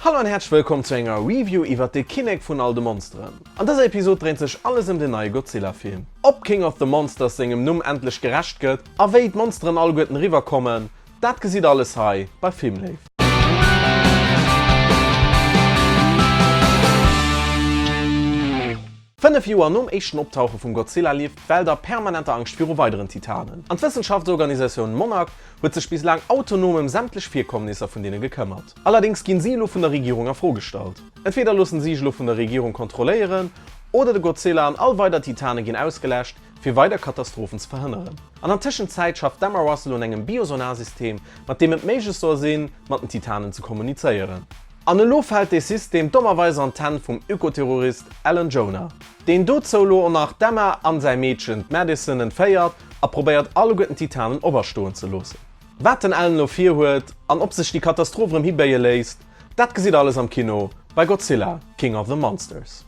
Hallo an häerzlech wëllkomm zu enger Review iwwert de Kinnek vun all de Monsteren. An dëser Episod dréint sech alles ëm den neie Godzilla Film. Ob King of the Monsters sengem Numm endlech gerecht gëtt a wéi d'Monsteren alleguerten eriwwer kommen, dat gesitt alles hei bei Filmléiw. 5 Joer nom éischten Optauche vum Godzilla lieft d'Welt a permanenter Angscht viru weideren Titanen. An d'Wëssenschaftsorganisatioun Monarch huet sech bis laang autonom ëm sämtlech Virkommnisser vun deene gekëmmert. Allerdéngs ginn si elo vun der Regierung a Fro gestallt. Entweder loossen si sech elo vun der Regierung kontrolléieren, oder de Godzilla an all weider Titane ginn ausgeläscht, fir weider Katastrophen ze verhënneren. An an Tëschenzäit schafft d'Emma Russell un engem Biosonarsystem, mat deem et méiglech soll sinn, mat den Titanen ze kommunizéieren. An elo fält dee System dommerweis an d'Hänn vum Ökoterrorist Alan Jonah, deen dozou elo och nach d'Emma an säi Meedchen, d'Madison, entféiert a probéiert alleguerten d'Titanen operstoen ze loossen. Wat den Alan elo virhuet an ob sech déi Katastroph erëm hibéie léisst, dat gesitt alles am Kino bei Godzilla, King of the Monsters.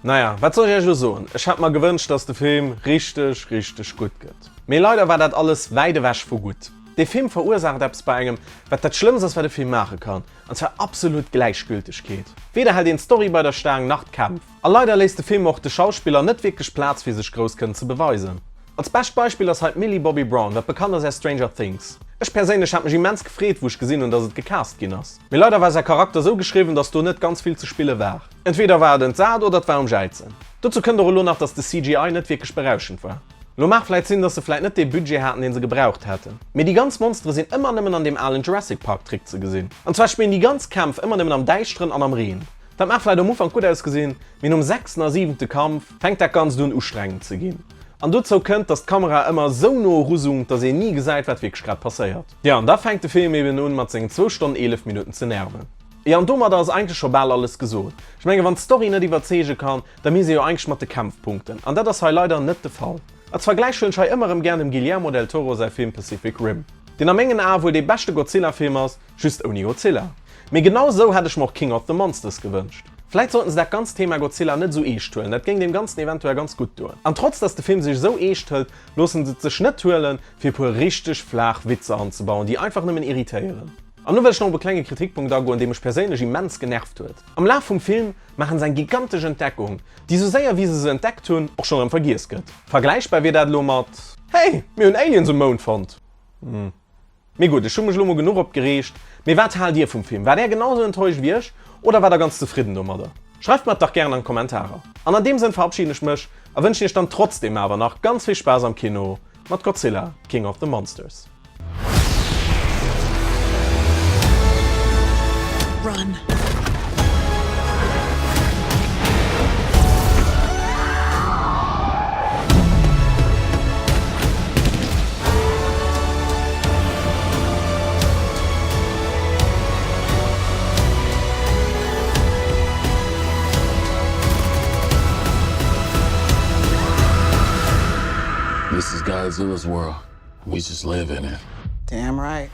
Naja, wat soll ech iech elo soen, ech hätt mer gewënscht dass de Film richteg richteg gutt gëtt, mee leider war dat alles wäit ewech vu gutt. Dee Film verursaacht eppes bei engem wat dat schlëmmst ass wat e Film maache kann, an zwar absolut Gläichgültegkeet. Weder hält een d'Story bei der Staang nach d'Kämpf, a leider léisst de Film och de Schauspiller net wierklech Plaz fir sech grouss kënnen ze beweisen. Als bescht Beispill ass hei d'Millie Bobby Brown, wat bekannt ass aus Stranger Things. Ech perséinlech hat mech immens gefreet wou ech gesinn hunn dass et gecast ginn ass, mee leider war säi Charakter sou geschriwwen dass do net ganz vill ze spille war. Entweder war et entsat oder et war um Jäizen. Dozou kënnt och elo nach, dass de CGI net wierklech berauschend war. Lo mag vläit sinn, dass se vläit net dee Budget haten, deen se gebraucht hätten, mee déi ganz Monstere sinn ëmmer nëmmen an deem alen Jurassic Park Trick ze gesinn. An zwar spillen déi ganz Kämpf ëmmer nëmmen am Däischteren an am Reen. Dat mag vläit um Ufank gutt ausgesinn, mee nom sechsten a siwente Kampf fänkt dat Ganzt un ustrengend ze ginn. An dozou kënnt, dass d'Kamera ëmmer esou no eruzoomt, dass een ni gesäit, wat wierklech grad passéiert. Jo, an da fänkt de Film eben un, mat sengen zwou Stonnen 11 Minutten ze nerven. Jo, an domadder ass eigentlech scho bal alles gesot. Ech mengen, wann d'Story net iwwerzeege kann, da misst ee jo eigentlech mat de Kämpf punkten. An dat ass hei leider net de Fall. Als Vergläich huelen ech hei ëmmer erëm gär dem Guillermo del Toro säi Film Pacific Rim, deen a mengen Ae wuel dee beschte Godzilla-Film ass, just ouni Godzilla. Mee genau esou hätt ech mer och King of the Monsters gewënscht. Vläit sollten se dat ganzt Thema Godzilla net esou eescht huelen, dat géing deem Ganzen eventuell ganz gutt doen. An trotz dass de Film sech esou eescht hëlt, loossen se et sech net huelen, fir e puer richteg flaach Witzer anzebauen, déi einfach nëmmen irritéieren. An lo wëll ech nach op e klenge Kritikpunkt agoen, dee mech perséinlech immens genervt huet. Am Laf vum Film maachen se eng gigantesch Entdeckung, déi sou séier wéi se se entdeckt hunn, och schonn erëm vergiess gëtt. Vergläichbar wier dat elo mat, Hey, mir hunn Aliens um Mound fonnt! Hm. Mee gutt, ech hu mech elo mol genuch opgereegt. Mee wat haalt dir vum Film? Waart är genau sou enttäuscht wéi ech oder waart der ganz zefridden domadder? Schreift mer et dach gären an d'Kommentarer. An an deem Sënn verabschiden ech mech a wënschen iech dann trotzdem awer nach ganz vill Spaass am Kino mat Godzilla, King of the Monsters. Run. This is Godzilla's world. We just live in it. Damn right.